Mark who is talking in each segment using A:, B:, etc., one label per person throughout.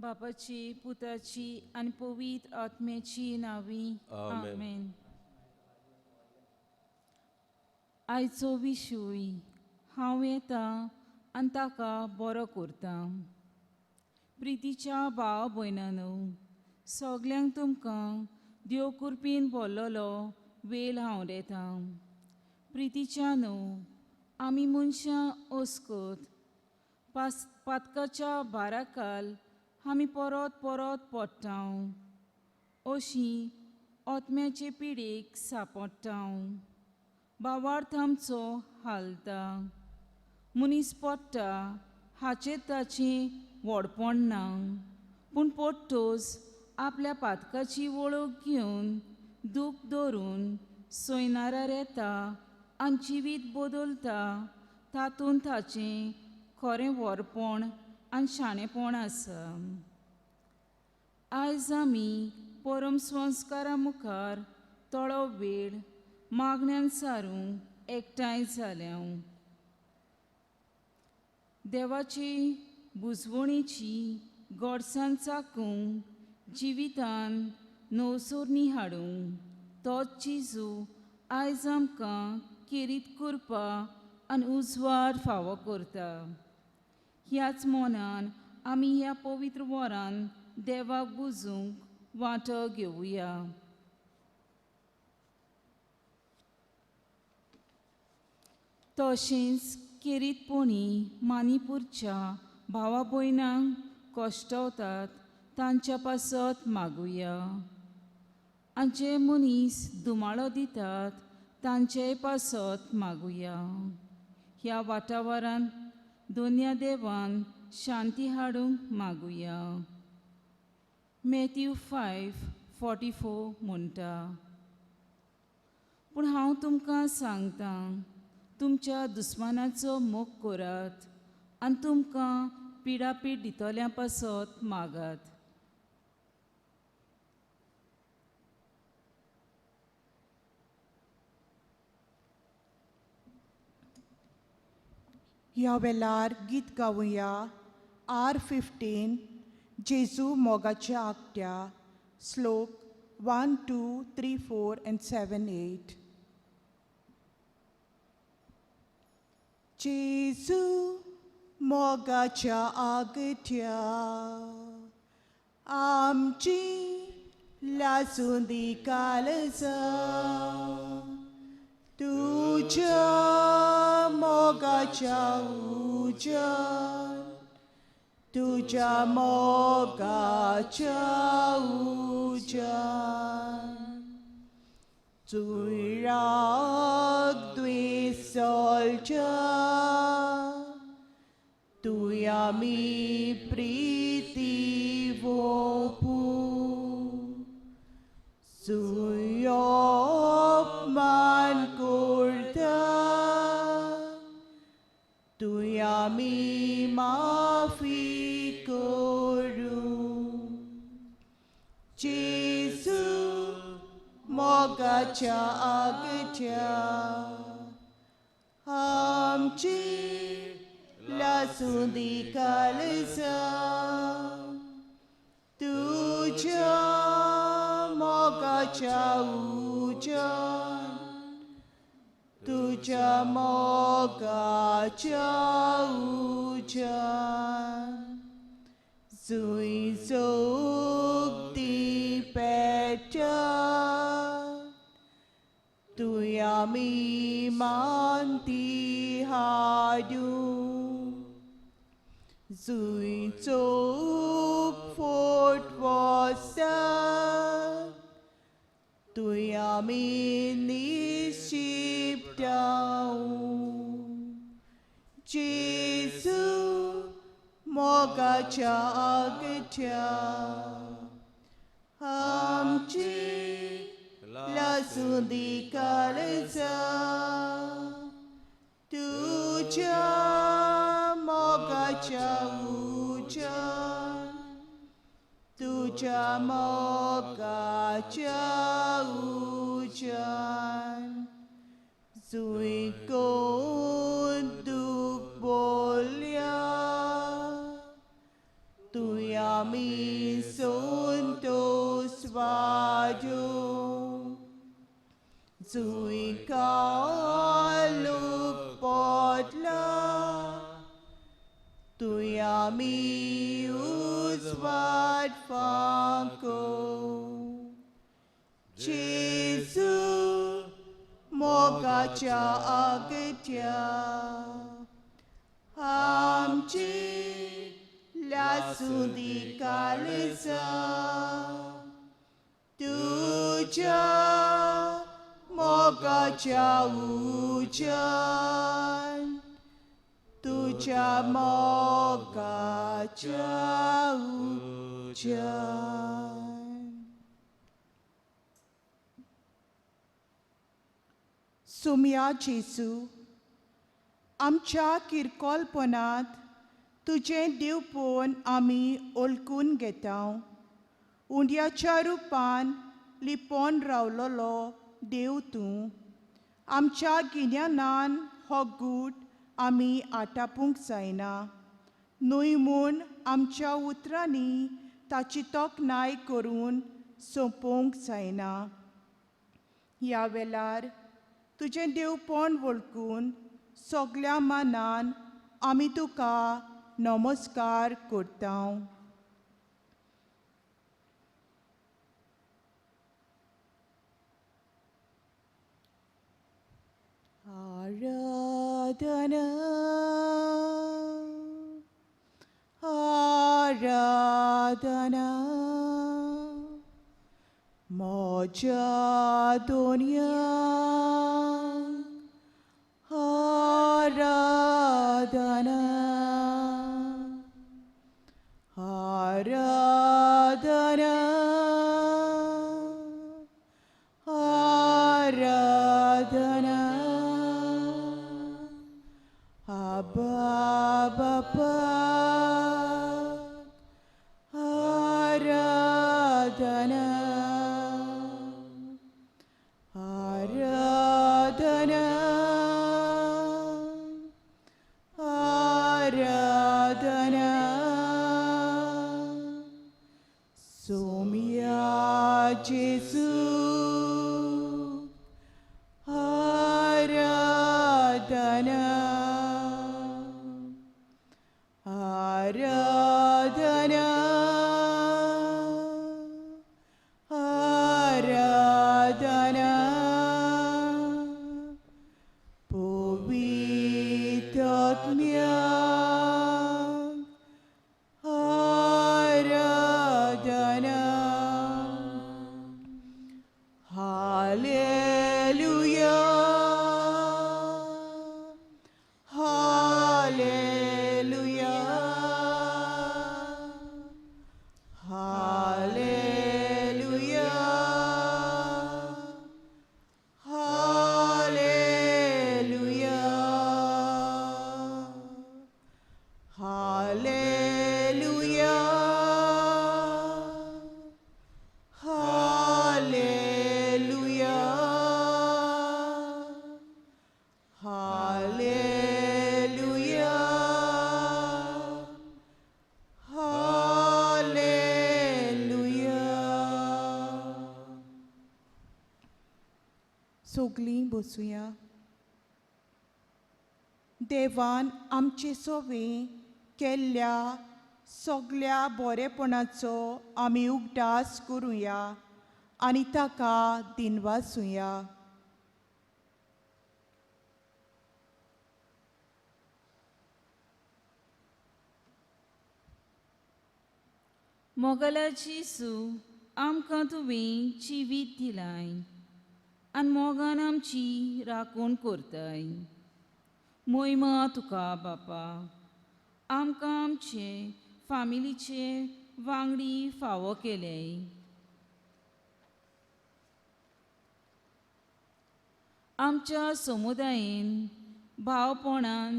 A: बापाची पुताची आनी पवित्र आत्म्याची नावी आमेन. आयचो विशूय हांव येता आनी ताका बरो करता. प्रितीच्या भाव भयणांनो, सगल्यांक तुमकां देव कुरपीन बोल्लोलो वेल हांव येता. प्रितीच्या न्हू, आमी मनशां अस्कत पातकाच्या भाराकाल आमी परत परत पडटा, अशी आत्म्याचे पिडेक सांपडटा. बावार्थ आमचो हालता, मनीस पडटा हाचें ताचें व्हडपण ना, पूण पडटोच आपल्या पातकाची वळख घेवन दूख धरून सोयनारार येता आनी जिवीत बदलता. तातूंत ताचें खरें व्हरपण आनी शाणेपण आसा. आयज आमी परम संस्कारा मुखार थोडो वेळ मागण्यान सारूंक एकठांय जाल्या. देवाची बुजवणेची गोडसाण चाकूंक जिवितान नवसोरणी हाडूंक तोच जेजू आयज आमकां केरीत करपा आनी उजवाड फावो करता. ह्याच मनान आमी ह्या पवित्र वरान देवाक बुजूंक वांटो घेवया. तशेंच केरीतपणी मानिपूरच्या भावा भयणांक कश्टवतात तांच्या पासत मागुया. आनी जे मनीस धुमाळो दितात तांचेय पासत मागुया. ह्या वातावरांत दोनया देवान शांती हाडूंक मागुया. मॅथ्यू 5:44 म्हणटा, पूण हांव तुमकां सांगतां, तुमच्या दुस्मानाचो मोग करात आनी तुमकां पिडापीड दितल्या पासत मागात.
B: ह्या वेळार गीत गावया R15 जेजू मोगाच्या आगट्या, श्लोक 1, 2, 3, 4 and 7, 8. जेजू मोगाच्या आगट्या आमची लासूंदी काळजां, तुझ्या मोगाच्या उज्यान, तुझ्या मोगाच्या उज्यान चुराग द्वेसोलच्या तुया मी प्रीती वोपू, सुयोपमान करता तुया मी माफी करूं. जेजू मोगाच्या आगट्या आमची लासूंदी काळजां, तुझ्या मोगाच्या उज्यान, तुझ्या मोगाच्या उज्यान जुंय जोगती पेट्या तुया मी मानती हाडूं, जुंय चोक फोट वसा तुया मी निशिपटावं. जेजू मोगाच्या आगट्या आमची लासूंदी काळजां, तुझ्या मोगाच्या उज्यान, तुझ्या मोगाच्या उज्यान जुंय कोण दूख बोलया तुया मी आमी संतोष वाजो जुंय कालोख पडला तुंय आमी उजवाड फांको जेजू मोगाच्या आगत्या आमची लासुंदी काळजा तुज्या मोगाच्या उज्यान तुज्या मोगाच्या उज्यान. सोम्या जेजू, आमच्या किरकोलपणांत तुजें देवपण आमी ओळखून घेता. उंड्याच्या रुपान लिपोन रावलोलो देव तूं, आमच्या गिन्यानान हो गूट आमी आटापूंक जायना न्हय म्हूण आमच्या उतरांनी ताची तोखणाय करून सोंपोवंक जायना. ह्या वेळार तुजें देवपण वळखून सगल्या मानान आमी तुका नमस्कार करता. आराधना आराधना म्हज्या दोनया आराधना आराधना आराधना आबा बापा आराधना आराधना आराधना सोम्या जेजू आराधना आराधना आराधना पवित्र आत्म्या आराधना. Hallelujah hallelujah hallelujah hallelujah hallelujah hallelujah hallelujah hallelujah. सगलीं बसुया. देवान आमचे सोवे केल्ल्या सगल्या बरेपणाचो आमी उगडास करुया आनी ताका दिनवासुया.
A: मोगला जेजू, आमकां तुवें जिवीत दिलाय आनी मोगान आमची राखण करताय. मोहिमा तुका बापा, आमकां आमचे फामिलीचे वांगडी फावो केले. आमच्या समुदायेन भावपणान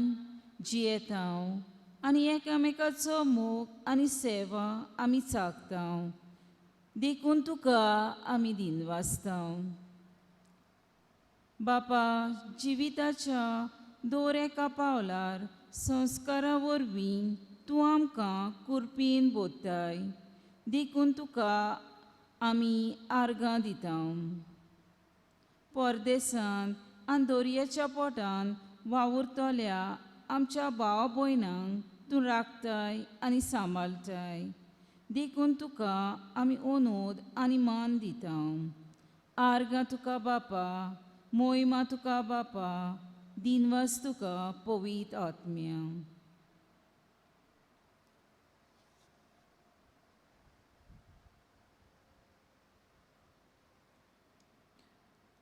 A: जियेता आनी एकामेकाचो मोग आनी सेवा आमी चाकता, देखून तुका आमी दिनवासता. बापा, जिविताच्या दर एका पावलार संस्कारा वरवीं तूं आमकां कुरपीन बोधताय. देखून तुका आमी आर्गां दिता. परदेसांत आनी दर्याच्या पोटान वावुरतल्या आमच्या भाव भयणांक तूं राखताय आनी सांबाळटाय, देखून तुका आमी ओनोद आनी मान दिता. आर्गां तुका बापा, मोहिमा तुका बापा, दिनवास तुका पवित्र आत्म्या.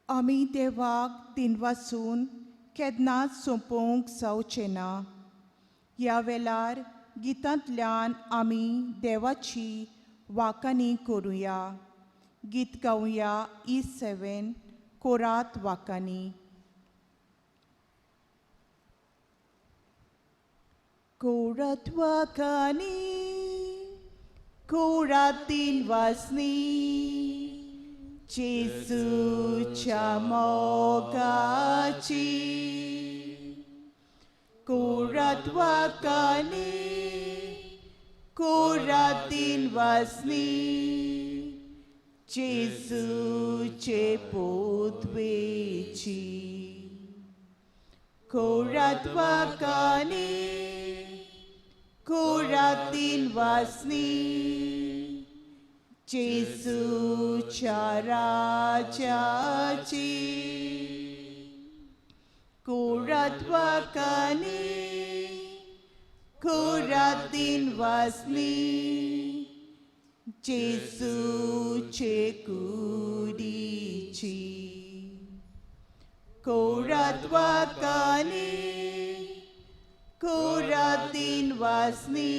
B: आमी देवाक दिनवासून केन्नाच सोंपोवंक जावचें ना. ह्या वेळार गितांतल्यान आमी देवाची वाखाणी करुया. गीत गावया E7 कोरात वाखाणी. कोरात वाखाणी, कोरात दिनवासनी, जेजूच्या मोगाची. कोरात वाखाणी, कोरात दिनवासनी, जेजूचे पोतवेची. कोरात वाखाणी, कोरात दिनवासनी, जेजूच्या राजाची. कोरात वाखाणी, कोरात दिनवासनी, जेजूचे कुडीची. कोरात वाखाणी, कोरात दिनवासनी,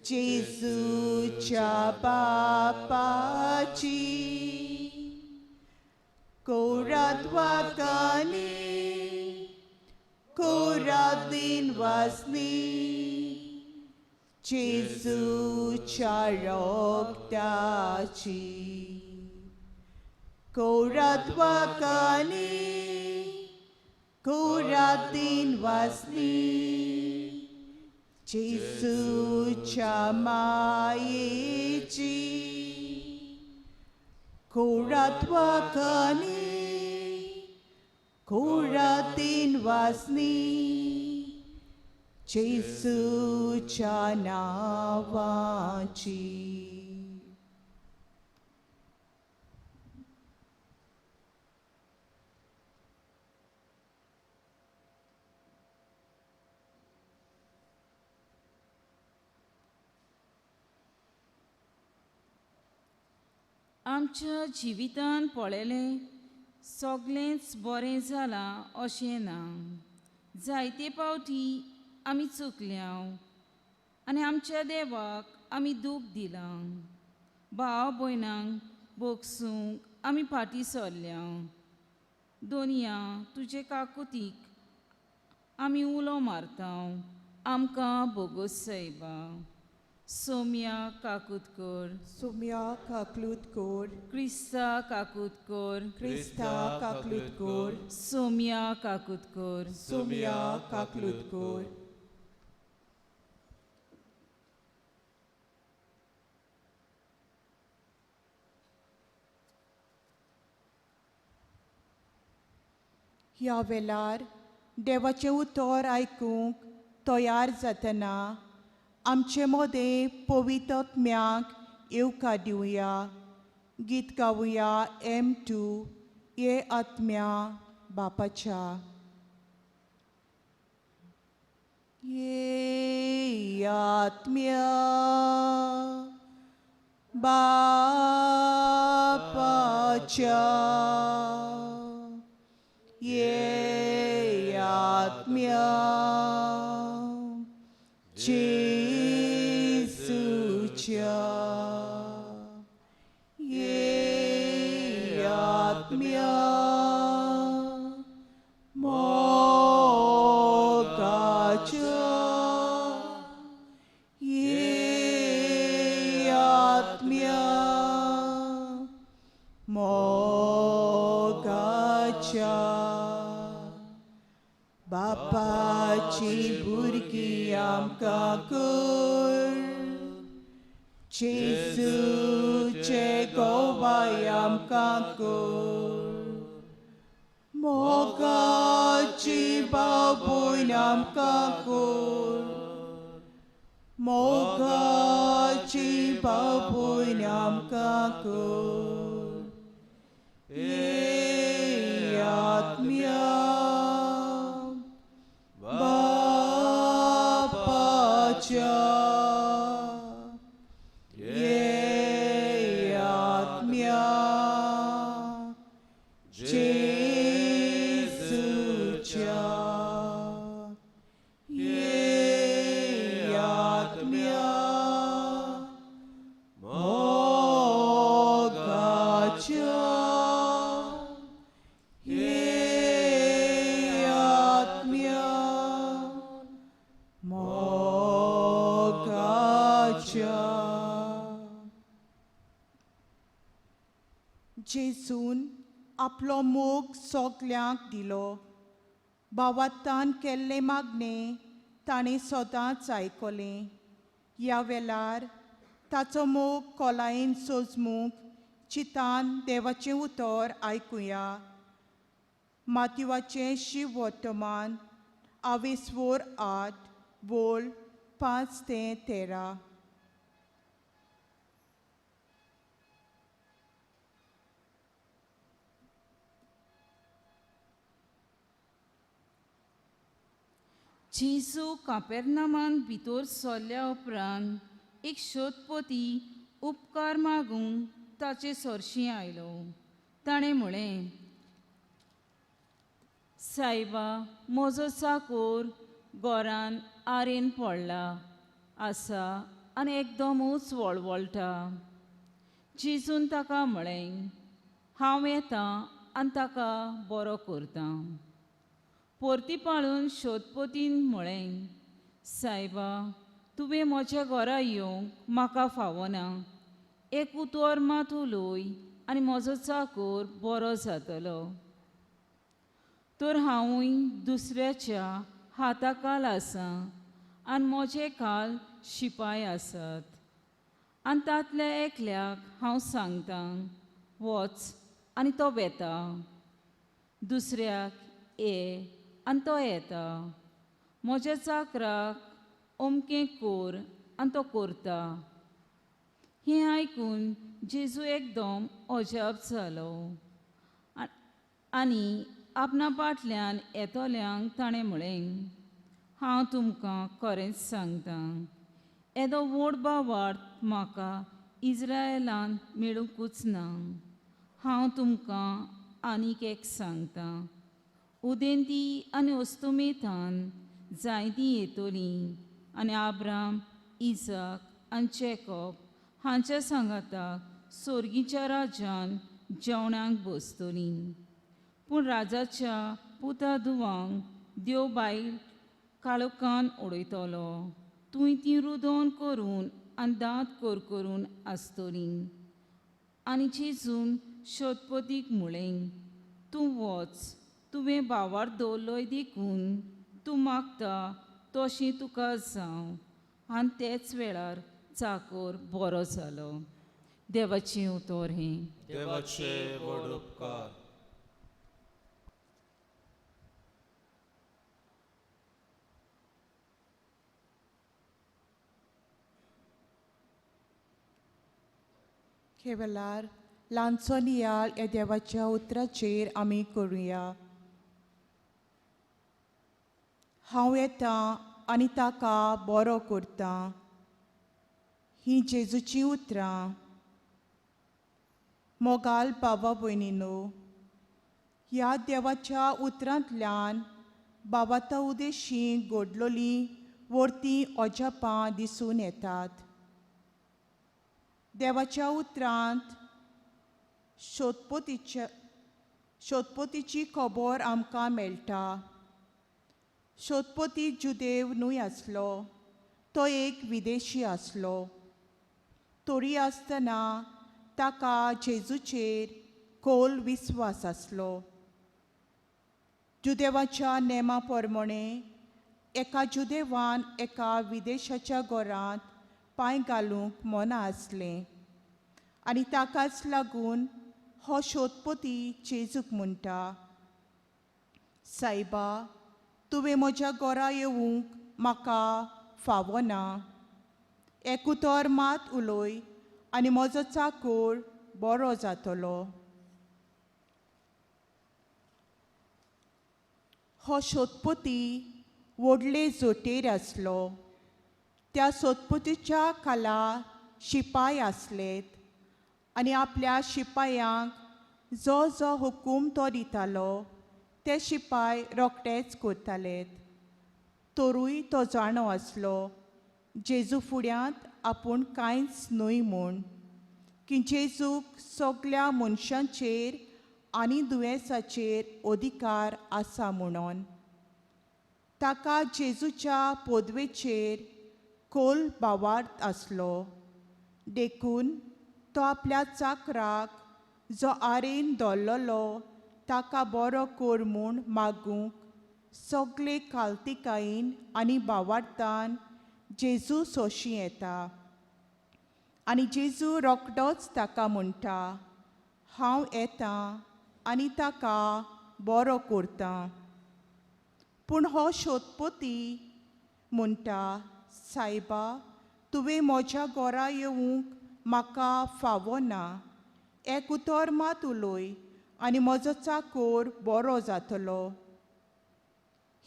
B: जेजूच्या बापाची. कोरात वाखाणी, कोरात दिनवासनी, जेजूच्या रक्ताची. कोरात वाखाणी, कोरात दिनवासनी, जेजूच्या मायेची. कोरात वाखाणी, कोरात दिनवासनी, जेजूच्या नांवाची.
A: आमच्या जिवितान पळयलें सगळेंच बरें जालां अशें ना. जायते पावटी आमी चुकल्या आनी आमच्या देवाक आमी दूख दिलां. भाव भयणांक भोगसूंक आमी फाटीं सरल्या. दोनया तुजे काकुतीक आमी उलो मारता, आमकां भोगोस सायबा. सोम्या काकूत कर,
B: सोम्या काकलूत कर,
A: क्रिस्ता काकूत कर,
B: क्रिस्ता काकलूत कर,
A: सोम्या काकूत कर,
B: सोम्या काकलूत कर. ह्या वेळार देवाचें उतर आयकूंक तयार जातना आमचे मदें पवित्र आत्म्याक येवकार दिवया. गीत गावया M2 ये आत्म्या बापाच्या. ये आत्म्या बापाच्या, ये आत्म्या जेजूच्या, ये आत्म्या मोगाच्या, ये आत्म्या मोगाच्या. बापाची भुरगीं आमकां कर, जेजूचे गोवाय आमकां कर मोगाची बाबून आमकां कर मोगाची बाबून आमकां कर ये आत्म्या बापाच्या ये आत्म्या जेजूच्या ये आत्म्या मोगाच्या ये आत्म्या मोगाच्या. जेजून आपलो मोग सगल्यांक दिलो. भावातान केल्लें मागणें ताणें सदांच आयकलें. ह्या वेळार ताचो मोग खोलायेन सोजमूंक चिंतान देवाचें उतर आयकुया. मातवाचें शिववर्तमान आवेस्वोर 8 वोल 5 ते 13.
A: जेजू कापेर्नामान भितर सरल्या उपरांत एक शोधपती उपकार मागूंक ताचे सरशीं आयलो. ताणें म्हळें, सायबा, म्हजो चाकोर गोरान आरेन पडला आसा आनी एकदमूच वळवळटा. जेजून ताका म्हळें, हांव येतां आनी ताका बरो करतां. परती पाळून शोधपतीन म्हळें, सायबा, तुवें म्हज्या घरा येवंक म्हाका फावना. एक उतर मात उलय आनी म्हजो चाकोर बरो जातलो. तर हांवूय दुसऱ्याच्या हाताकाल आसा आनी म्हजे काल शिपाय आसात आनी तांतल्या एकल्याक हांव सांगतां, वच, आनी तो वेता. दुसऱ्याक ये, आनी तो येता. म्हज्या चाकराक अमकें कोर, आनी तो करता. हें आयकून जेजू एकदम अजाप जालो आनी आपणा फाटल्यान येतल्यांक ताणें म्हळें, हांव तुमकां खरेंच सांगतां, येदो व्हड भावार्थ म्हाका इज्रायलान मेळुंकूच ना. हांव तुमकां आनीक एक सांगतां, उदेंती आनी अस्तुमेथान जायतीं येतलीं आनी आब्राम, इजाक आनी जेकॉब हांच्या सांगाताक सोर्गीच्या राज्यान जेवणाक बसतलीं. पूण राजाच्या पुता धुवांक देव बायल काळोखान उडयतलो. थंय तीं रुदोन करून आनी दांत करकरून आसतलीं. आनी जेजून शोधपतीक म्हळें, तूं वच, तुवें भावार दवरलोय देखून तूं मागता तशें तुका जावं. आनी तेच वेळार चाकोर बरो जालो. देवाचें उतर हें.
C: देवाचे व्हड उपकार.
B: हे वेळार ल्हानसो नियाळ ह्या देवाच्या उतराचेर आमी करुया. हांव येतां आनी ताका बरो करतां. हीं जेजूचीं उतरां. मोगाल बाबा भयणीनो, ह्या देवाच्या उतरांतल्यान बाबाता उदेशी घडलोलीं व्हडतीं अजापां दिसून येतात. देवाच्या उतरांत शोधपतीची खबर आमकां मेळटा. शोधपती जुदेव न्हय आसलो, तो एक विदेशी आसलो. तरी आसतना ताका जेजूचेर खोल विस्वास आसलो. जुदेवाच्या नेमा प्रमाणे एका जुदेवान एका विदेशाच्या घरांत पांय घालूंक मना आसलें आनी ताकाच लागून हो शोधपती जेजूक म्हणटा, सायबा तुवें म्हज्या घरा येवंक म्हाका फावना, एक उतर मात उलय आनी म्हजो चाकोर बरो जातलो। हो शोधपती व्हडले जोटेर आसलो। त्या सोदपतीच्या खाला शिपाय आसलेत आनी आपल्या शिपायांक जो जो हुकूम तो दितालो ते शिपाय रोखडेच करतालेत। तरूय तो जाणो आसलो जेजू फुड्यांत आपूण कांयच न्हय म्हूण, की जेजूक सगल्या मनशांचेर आनी दुयेंसाचेर अधिकार आसा म्हणून। ताका जेजूच्या पदवेचेर खोल भावार्थ आसलो, देखून तो आपल्या चाकराक जो आरेन धरलेलो ताका बरो कर म्हूण मागूंक सगळे कालतिकायेन आनी भावार्थान जेजू सोशी येता आनी जेजू रोखडोच ताका म्हणटा, हांव येता आनी ताका बरो करता। पूण हो शोधपती म्हणटा, सायबा तुवें म्हज्या घरा येवंक म्हाका फावना, एक उतर मात उलय आनी म्हजो चाकोर बरो जातलो।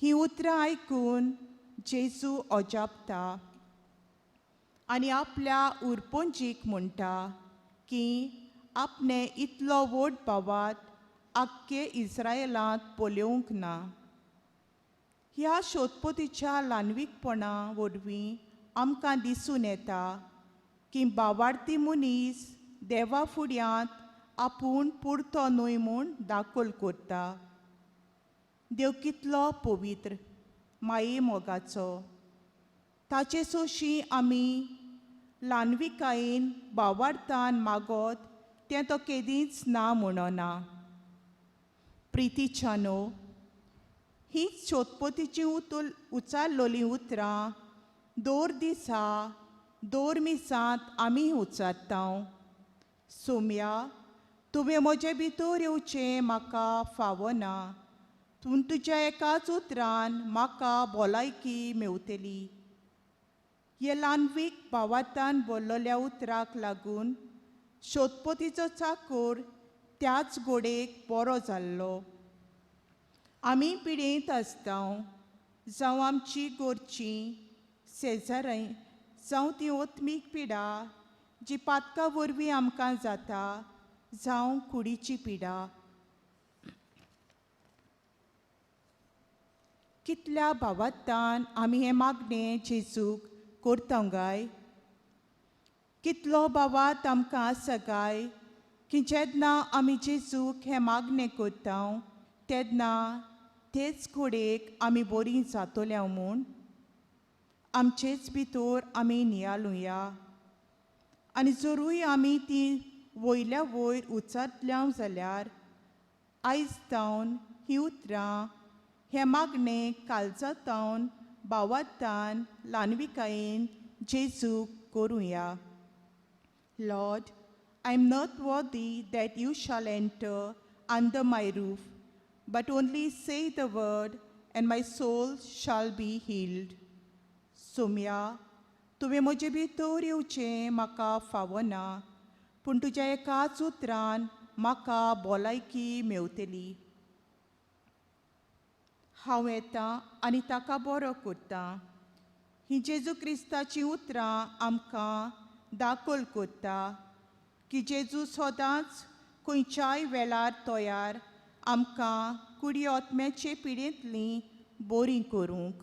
B: ही उतरां आयकून जेजू अजापता आनी आपल्या उरपंजीक म्हणटा की आपणे इतलो व्हड भावात आख्खे इस्रायलांत पळोवंक ना। ह्या शोधपतीच्या ल्हानवीकपणा वरवीं आमकां दिसून येता की भावार्थी मनीस देवा फुड्यांत आपूण पुरतो न्हय म्हूण दाखल करता। देव कितलो पवित्र माये मोगाचो, ताचे सोशी आमी ल्हानविकायेन भावार्थान मागत तें तो केदींच ना म्हणना। प्रितीच्यानो, ही शोधपतीची उचारलेलीं उतरां दर दिसा दर मिसांत आमी उचारता। सोम्या तुवें म्हजे भितर येवचें म्हाका फावना, पूण तुज्या एकाच उतरान म्हाका भलायकी मेवतली। हे ल्हानवीक भावार्थान बोल्लोल्या उतराक लागून शोधपतीचो चाकोर त्याच गोडेक बरो जाल्लो। आमी पिडेंत आसता, जावं आमची गोरची शेजारी, जावं ती ओत्मीक पिडा जी पातका वरवीं आमकां जाता, जावं कुडीची पिडा। कितल्या भावार्थान आमी हें मागणें जेजूक करता गाय, कितलो भावार्थ आमकां आसा गाय की जेन्ना आमी जेजूक हें मागणें करता तेन्ना तेच घोडेक आमी बरीं जातल्या म्हूण आमचेच भितर आमी नियालुया आनी जरूय आमी ती वयल्या वयर उचारल्या जाल्यार आयज तावन ही उतरां हें मागणें काळजा तावन भावार्थान ल्हानविकायेन जेजूक करुया। Lord, I am not worthy that you shall enter under my roof, but only say the word and my soul shall be healed. Somya, तुवें म्हजे भितर येवचें म्हाका फावना, पूण तुज्या एकाच उतरान म्हाका भलायकी मेवतली। हांव येता आनी ताका बरो करता। ही जेजू क्रिस्ताचीं उतरां आमकां दाखल करता की जेजू सदांच खंयच्याय वेळार तयार आमकां कुडी आत्म्याचे पिडेंतली बरी करूंक।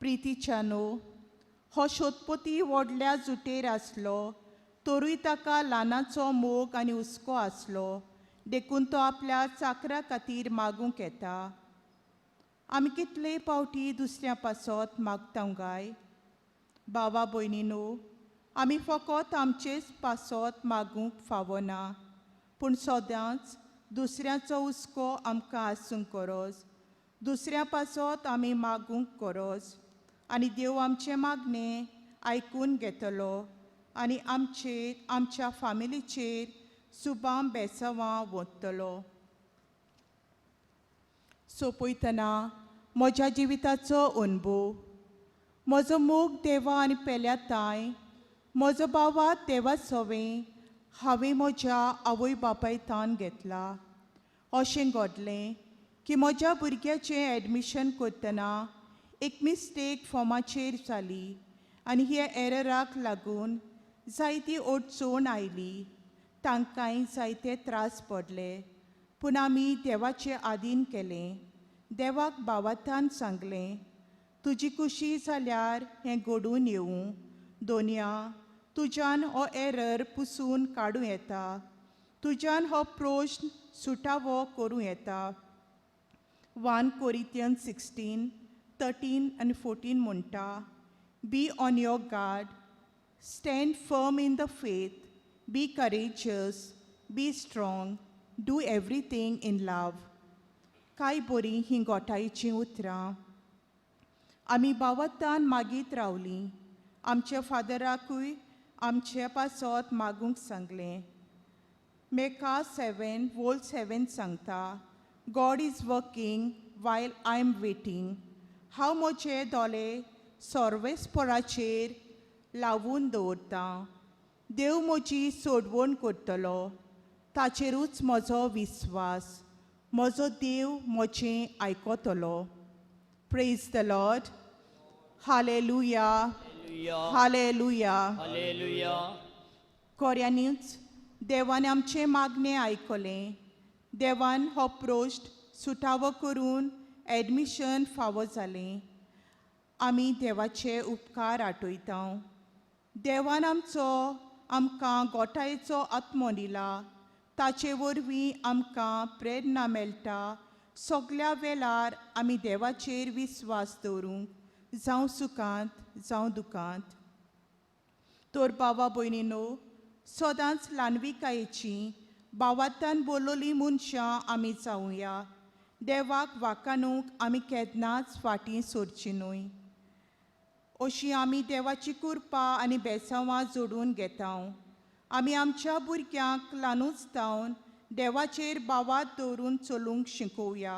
B: प्रितीच्यानो, हो शोधपती व्हडल्या जुटेर आसलो तरूय ताका ल्हानाचो मोग आनी हुस्को आसलो, देखून तो आपल्या चाकरा खातीर मागूंक येता। आमी कितले पावटी दुसऱ्या पासत मागता गाय? बाबा भयणीनो, आमी फकत आमचेच पासत मागूंक फावना, पूण सदांच दुसऱ्याचो हुस्को आमकां आसूंक गरज, दुसऱ्या पासत आमी मागूंक गरज आनी देव आमचें मागणें आयकून घेतलो आनी आमचेर आमच्या फामिलीचेर सुबाम बेसांवां वतलो. सोंपयतना म्हज्या जिविताचो अणभव, म्हजो मोग देवा आनी पेल्या ताय, म्हजो बाबा देवा सवें हांवें म्हज्या आवय बापायतान घेतला. अशें घडलें की म्हज्या भुरग्याचें एडमिशन करतना एक मिस्टेक फॉर्माचेर जाली आनी ह्या एरराक लागून जायती अडचण आयली. तांकांय जायते त्रास पडले, पूण आमी देवाचें आदीन केलें. देवाक बावातान सांगलें, तुजी खुशी जाल्यार हें घडून येवं. दोनया तुज्यान हो एरर पुसून काडूं येता, तुज्यान हो प्रश्न सुटावो करूं येता. 1 Corinthians 16:13 आनी 14 म्हणटा, be on your guard, stand firm in the faith, be courageous, be strong, do everything in love. कांय बरीं हीं गोठायेचीं उतरां. आमी बावत्तान मागीत रावलीं. आमच्या फादराकूय आमचे पासत मागूंक सांगलें. मेका 7 वोल 7 सांगता, God is working while I am waiting. हांव म्हजे दोळे सर्वेस्पराचेर लावून दवरतां. देव म्हजी सोडवण करतलो, ताचेरूच म्हजो विस्वास. म्हजो देव म्हजें आयकतलो. Praise the Lord. Hallelujah, hallelujah.
D: Hallelujah.
B: खोऱ्यांनीच देवान आमचें मागणें आयकलें. देवान हो प्रश्न सुटावो करून एडमिशन फावो जालें. आमी देवाचे उपकार आठयता. देवान आमचो आमकां गोठायेचो आत्मो दिला, ताचे वरवीं आमकां प्रेरणा मेळटा. सगल्या वेळार आमी देवाचेर विस्वास दवरूंक, जावं सुखांत जावं दुखांत. तर बाबा भयणीनो, सदांच ल्हानविकायेची बावातान बोलवली मनशां आमी जावया. देवाक वाकाणूक आमी केन्नाच फाटीं सरची न्हय. अशी आमी देवाची कृपा आनी बेसांवां जोडून घेता. आमी आमच्या भुरग्यांक ल्हानूच जावन देवाचेर बावात दवरून चलूंक शिकोवया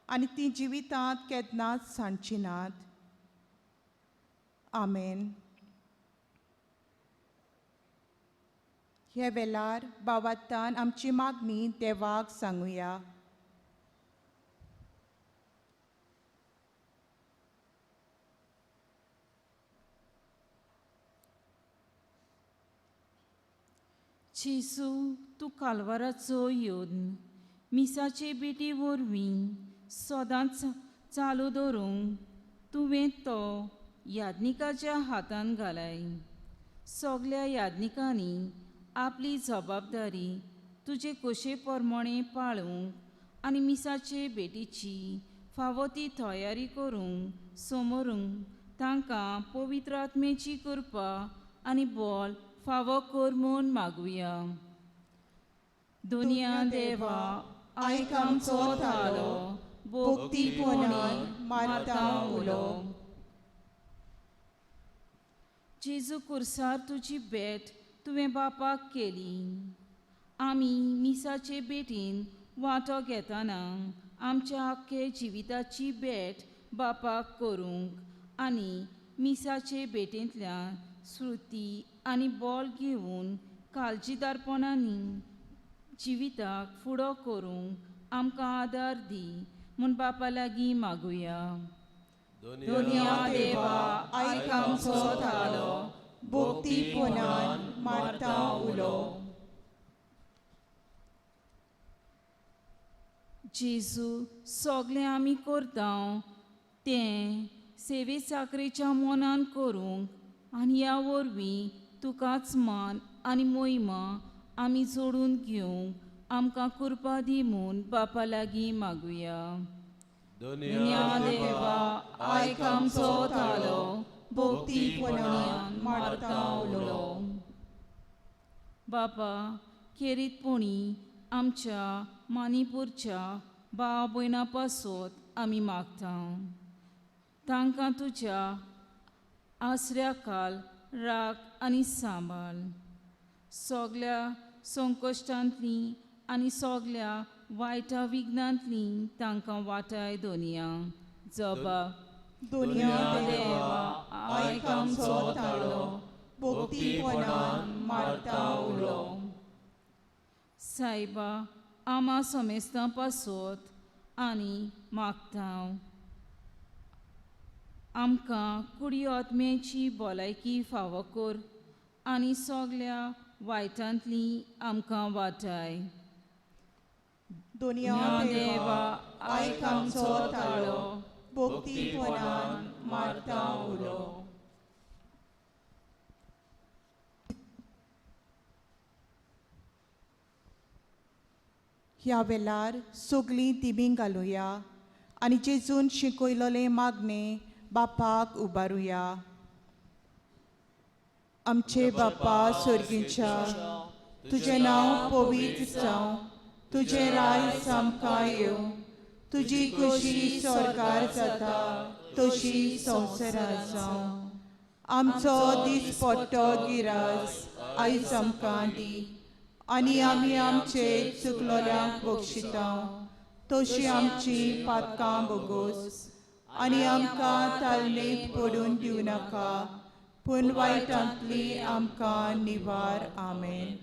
B: आनी तीं जिवितांत केन्नाच सांडची नात. आमेन. ह्या वेळार बावातान आमची मागणी देवाक सांगुया.
A: जेजू, तूं कालवाराचो येवन मिसाचे बेटी वरवीं सदांच चालू दवरूंक तुवें तो याज्ञिकाच्या हातान घालाय. सगल्या याज्ञिकांनी आपली जबाबदारी तुजे कोशे प्रमाणे पाळूंक आनी मिसाचे भेटीची फावो ती तयारी करूंक समोरूंक तांकां पवित्र आत्मेची कृपा आनी बोल फावो कर म्हूण मागुया. दुनिया देवा, आयक आमचो थालो, भक्तीपणान मारता उलो. जेजू कुर्सार तुजी भेट तुवें बापाक केली. आमी मिसाचे भेटीन वांटो घेतना आमच्या आख्खे जिविताची भेट बापाक करूंक आनी मिसाचे भेटेंतल्यान श्रुती आनी बोल घेवन काळजीदारपणांनी जिविताक फुडो करूंक आमकां आदार दी म्हूण बापा लागीं मागुया.
B: दुनिया देवा, आयक आमचो थालो, भक्तीपणान मारता उलो.
A: जेजू, सगळें आमी करता तें सेवे चाकरेच्या मनान करूंक आनी ह्या वरवीं तुकाच मान आनी मोहिमा आमी जोडून घेवंक आमकां कृपा दी म्हूण बापा लागीं मागुया. दुनिया देवा, आयक आमचो थालो,
B: भक्तीपणान मारता उलो.
A: बापा, खेरीतपणी आमच्या मानिपूरच्या भाव भयणां पासत आमी मागता. तांकां तुज्या आसऱ्या काल राख आनी सांबाळ. सगल्या संकश्टांतलीं आनी सगल्या वायटा विघ्नांतलीं तांकां वाटाय दोनया. जबा
B: दोनया देवा,
A: देवा
B: आयक आमचो ताळो, भक्तीपणान मारता उलो.
A: सायबा आमा समेस्तां पासत आनी मागता आमकां कुडी आत्म्याची भलायकी फावो कर आनी सगल्या वायटांतली आमकां वाटाय.
B: दोनया देवा, आयक आमचो ताळो, भक्तीपणान मारता उलो. ह्या वेळार सगळीं दिमी घालुया आनी जेजून शिकयलोलें मागणें बापाक उबारुया. आमचे बापा स्वर्गीच्या, तुजें नांव पवित्र जावं, तुजें राज आमकां येवं, तुजी खोशी स्वर्गार जाता तशी संवसारार जावं. आमचो दिसपट्टो गिरास आयज आमकां दी आनी आमी आमचे चुकलोल्यांक बक्षिता तशी आमची पातकां बोगोस आनी आमकां तालनेक पडून दिवं नाका, पूण वायटांतली आमकां निवार. आमेन.